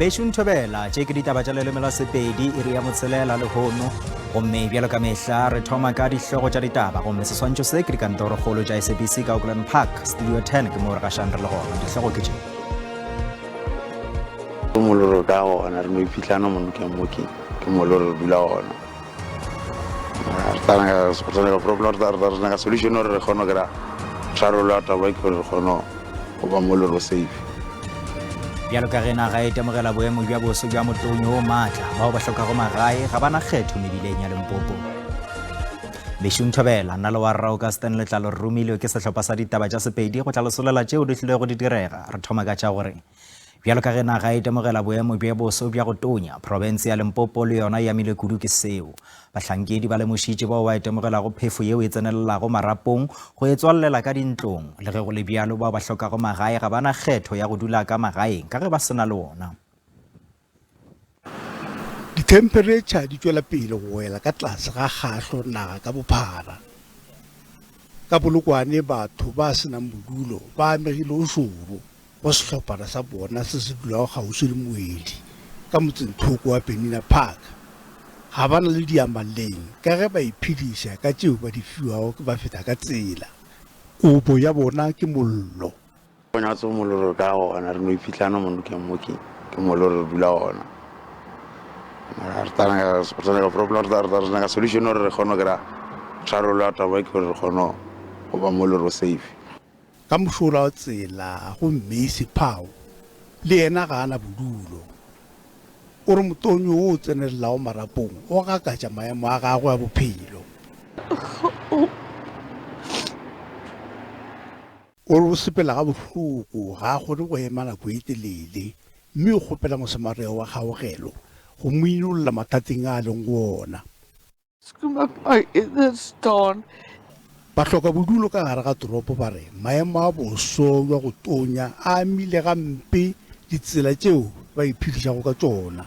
Bešo Nthobela, tše ke ditaba tša leleme la Sepedi, iri ya botshelela lehono. Gomme bjalo ka mehla re thoma ka dihlogo tša ditaba gomme seswantšho se ke dikantorokgolo tša SABC ka Auckland Park, Studio 10 ke moo re gašang re le gona. Dihlogo ke tše. Moloro ka gona re no iphihlana mo nokeng mo ke ke moloro re dula gona. Re nyaka problem re nyaka solution gore re kgone go kry-a tharollo ya taba e ke gore re kgone go ba mo le safe. Bjalo ka ge naga e itemogela boemo bja boso bja motonyo o maatla, bao ba hlokago magae ga ba na kgetho mebileng ya Limpopo. Bešung Thobela, nna le wa rra Augustine Letlalo re romilwe ke sehlopha sa ditaba tša Sepedi go tla le solela tšeo di tlilego di direga. Re thoma ka tša gore Bjalo ka ge naga e itemogela boemo bja boso bja go tonya, profense ya Limpopo le yona e amilwe kudu ke seo. Bahlankedi ba lemošitše bao ba itemogelago phefo yeo e tsenelelago marapong go e tswallela ka dintlong. Le ge go le bjalo, bao ba hlokago magae ga ba na kgetho ya go dula ka magaeng ka ge ba se na le ona. Dithempheretšha di tšwela pele go wela ka tlase ga kgahlo naga ka bophara. Ka Polokwane batho ba se nang bodulo ba amegile o šoro. Go sehlophana sa bona se se dulago kgauswi le moedi ka motsengthoko wa Penina Park, ga ba na le diyamaleng ka ge ba iphediša ka tšeo ba di fiwago ke bafeta-ka-tsela. Kobo ya bona ke mollo. Go nyatso mollo re ka gona re no iphihlana mo nokeng mo ke ke mollo re dula gona mara re tla nyaka problem re nyaka solution gore re kgone go kry-a tharollo ya taba e ke gore re kgone go ba mo le re safe. Ka mošola wa tsela go Meisie Pauw, le yena ga a na bodulo. O re motonyo wo o tsenelelago marapong o gakatša maemo a gagwe a bophelo. O re o sepela gabohloko, ga a kgone go ema nako e telele mme o kgopela Mosamaria wa kgaogelo go mo inolla mathateng a a leng go ona. Bahlokabodulo ka gare ga toropo ba re maemo a boso bja go tonya a amile gampe ditsela tšeo ba iphedišago ka tšona.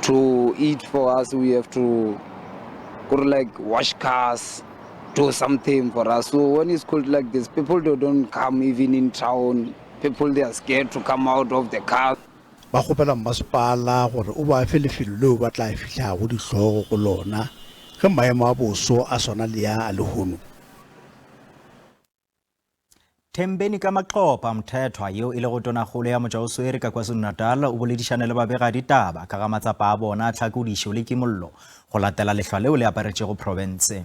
To eat for us we have to kore like wash cars do something for us so when it's cold like this people they don't come even in town people they are scared to come out of the car. Ba kgopela mmasepala gore o ba fe lefelo leo ba tla fihlago dihlogo go lona ge maemo a boso a swana le a a lehono. Thembeni ka Maxopa Mthethwa yo e lego tonakgolo ya Motšwaoswere ka KwaZulu-Natal o boledišane le babegaditaba ka ga matsapa a bona a tlhakodišo le kimollo go latela lehlwa leo le aparetšego profense.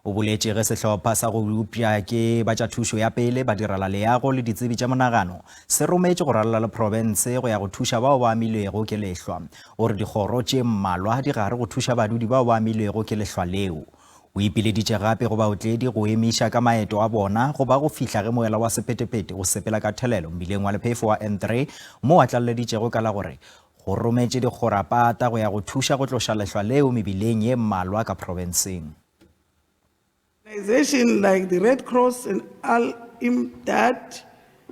O boletše ge sehlopha sa go bopša ke ba tša thušo ya pele, badirelaleago le ditsebi tša monagano se rometše go ralala le profense go ya go thuša bao ba amilwego ke lehlwa. O re dikgoro tše mmalwa di gare go thuša badudi bao ba amilwego ke lehlwa leo. O ipileditše gape go baotledi go emiša ka maeto a bona go ba go fihla ge moela wa sephethephethe o sepela ka thelelo mmileng wa lephefo wa N3 moo a tlaleleditšego ka la gore Go rometše dikgorapata go ya go thuša go tloša lehlwa leo mebileng ye mmalwa ka profenseng. Organizations like the Red Cross and Al Imdad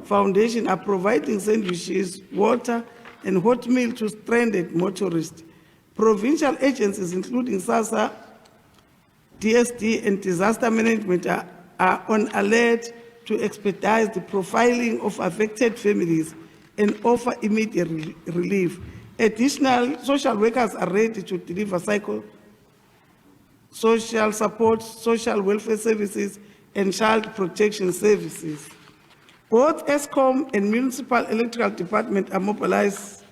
Foundation are providing sandwiches, water, and hot meal to stranded motorists. Provincial agencies, including SASSA, DSD, and disaster management, are, are on alert to expedite the profiling of affected families and offer immediate re- relief. Additional social workers are ready to deliver psycho social support, social welfare services, and child protection services. Both ESCOM and Municipal Electrical Department are mobilized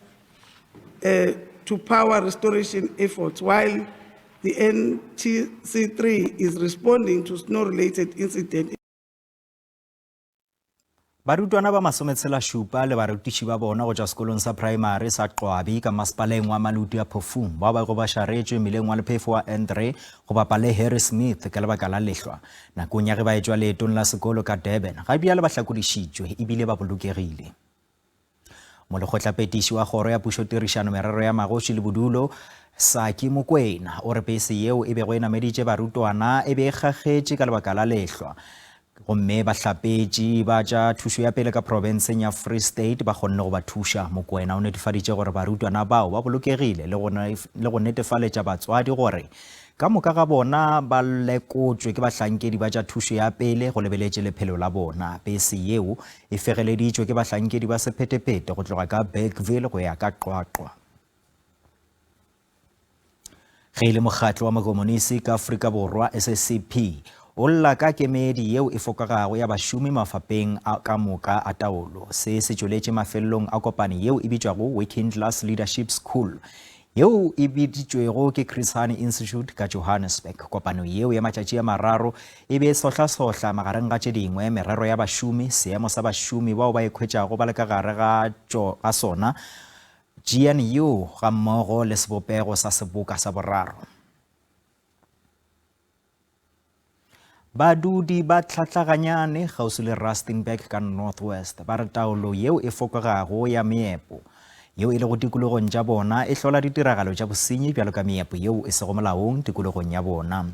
uh, to power restoration efforts, while the NTC3 is responding to snow-related incidents. Barutwana ba masometshelašupa le barutiši ba bona go tšwa sekolong sa praemari sa Qwabi ka masepaleng wa Maluti a Phofung bao ba bego ba šaretšwe mmileng wa lephefo wa N3 go bapa le Harry Smith ka lebaka la lehlwa nakong ya ge ba etšwa leetong la sekolo ka Durban ga bjale ba hlakodišitšwe ebile ba bolokegile. Molekgotlapetiši wa Kgoro ya Pušotirišano Merero ya Magoši le Bodulo, Saki Mokwena, o re pese yeo e bego e nameditše barutwana e be e kgakgetše ka lebaka la lehlwa gomme bahlapetši ba tša thušo ya pele ka profenseng ya Free State ba kgonne go ba thuša. Mokwena o netefaditše gore barutwana bao ba bolokegile le go netefaletša batswadi gore. Ka moka ga bona ba lekotšwe ke bahlankedi ba tša thušo ya pele go lebeletše lephelo la bona. Pese yeo e fegeleditšwe ke bahlankedi ba sephetephete go tloga ka Bergville go ya ka Qwaqwa. Ge e le mokgatlo wa makomonisi ka Afrika Borwa, SACP, o lla ka kemedi yeo e fokogago ya bašomi mafapeng a ka moka a taolo. Se se tšweletše mafelelong a kopano yeo e bitšwago Working Class Leadership School yeo e biditšwego ke Chris Hani Institute ka Johannesburg. Kopano yeo ya matšatši a mararo e be e sohlasohla magareng ga tše dingwe merero ya bašomi, seemo sa bašomi bao ba ikhwetšago ba le ka gare ga ga sona, GNU, gammogo le sebopego sa seboka sa boraro. Badudi ba Tlhatlaganyane kgauswi le Rustenburg ka North West ba re taolo yeo e fokogago ya meepo yeo e lego tikologong tša bona e hlola ditiragalo tša bosenyi bjalo ka meepo yeo e sego molaong tikologong ya bona.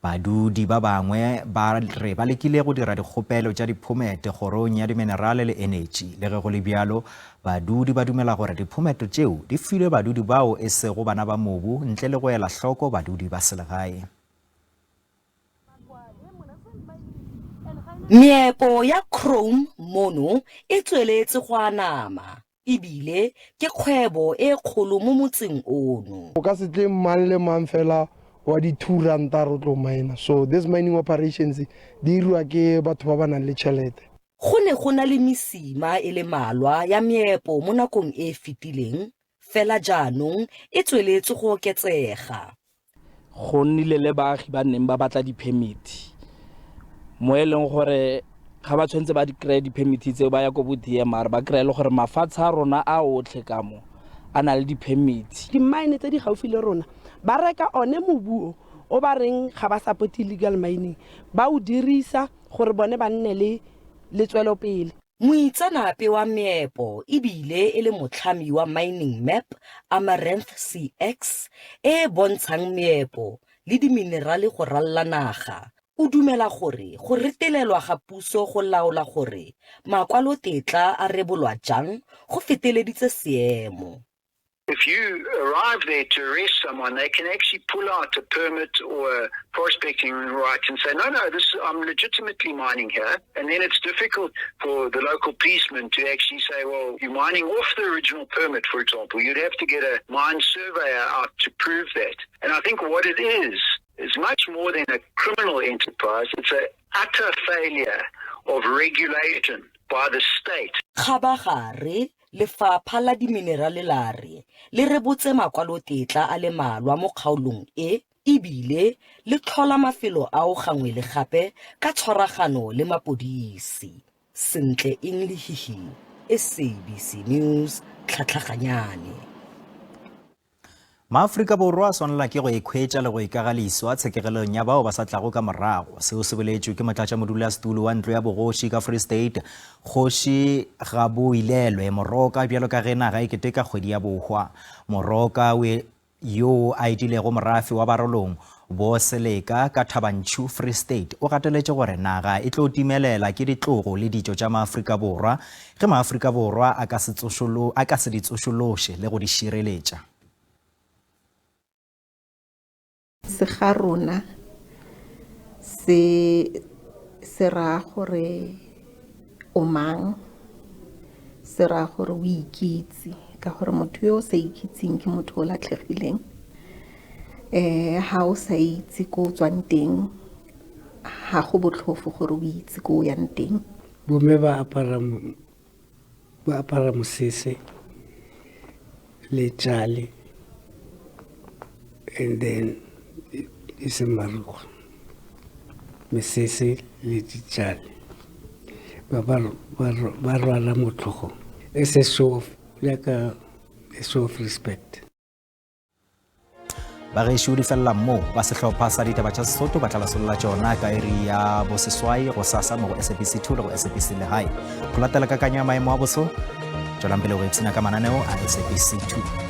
Badudi ba bangwe ba re ba lekile go dira dikgopelo tša diphomete kgorong ya diminerale le enetši. Le ge go le bjalo, badudi ba dumela gore diphomete tšeo di filwe badudi bao e sego bana ba mobu ntle le go ela hloko badudi ba selegae. Meepo ya chrome mono e tsweletse go anama e bile ke kgwebo e kgolo mo motseng ono. O ka se tle mang le mang fela wa di R2 a re o tlo miner. So this mining operations di diriwa ke batho ba ba nang le tšhelete. Go ne go na le mesima e le malwa ya meepo mo nakong e e fetileng, fela jaanong e tsweletse go oketsega. Go nnile le baagi ba neng ba batla di-permit mo e leng gore ga ba tshwanetse ba di kry-e di-permit tseo ba ya ko bo D_M_R ba kry-e le gore mafatshe a rona a otlhe ka mo a na le di-permit. Di-mine tse di gaufi le rona ba reka one mobu o o ba reng ga ba support illegal mining ba o dirisa gore bone ba nne le le tswelopele. Moitseanape wa meepo e bile e le motlhami wa Mining Map Amaranth CX e e bontshang meepo le diminerale go ralala naga, o dumela gore go retelelwa ga puso go laola gore makwalotetla a rebolwa jang go feteleditse seemo. If you arrive there to arrest someone, they can actually pull out a permit or a prospecting right and say, no, no, this I'm legitimately mining here. And then it's difficult for the local policeman to actually say, well, you're mining off the original permit, for example. You'd have to get a mine surveyor out to prove that. And I think what it is, is much more than a criminal enterprise. It's an utter failure of regulation by the state. Kgabagare, Lefapha la Diminerale la re le rebotse makwalotetla a le malwa mo kgaolong e e bile le tlhola mafelo ao gangwe le gape ka tshwaragano le mapodisi. Sentle Eng Lehihi, SABC News, Tlhatlhaganyane. Maafrika Borwa a swanela ke go ikhwetša le go ikaga leswa tshekegelong ya bao ba sa tlago ka morago. Seo se boletšwe ke motlatšamodulasetulo wa ntlo ya bogoši ka Free State, Kgoši Gaboilelwe Moroka bjalo ka ge naga e keteka kgwedi ya bohwa. Moroka yoo a etilego morafe wa Barolong Bo Seleka ka Thabantšhu, Free State, o gateletše gore naga e tlo timelela ke ditlogo le ditšo tša Maafrika Borwa ge Maafrika Borwa a ka se a ka se di tsošološe le go di šireletša. Se ga rona se se raya gore o mang, se raya gore o ikitse ka gore motho yo o sa ikitseng ke motho o latlhegileng. Um ha o sa itse ko o tswang teng ga go botlhofo gore o itse ko o yang teng. Bomme ba apara ba apara mosese le tšale and then e se marukgwe mesese le ditšale ba ba rwala mo tlhogong as a show of like a show of respect. Bagešo di felela mo ba sehlopha sa ditaba tša Sesotho ba tla lasolola tšona ka iri ya boseswai go sasa mo go SABC 2 le go SABC Legae. Go latela kakanyo ya maemo a boso, tšwelang pele go ipshina ka mananeo a SABC 2.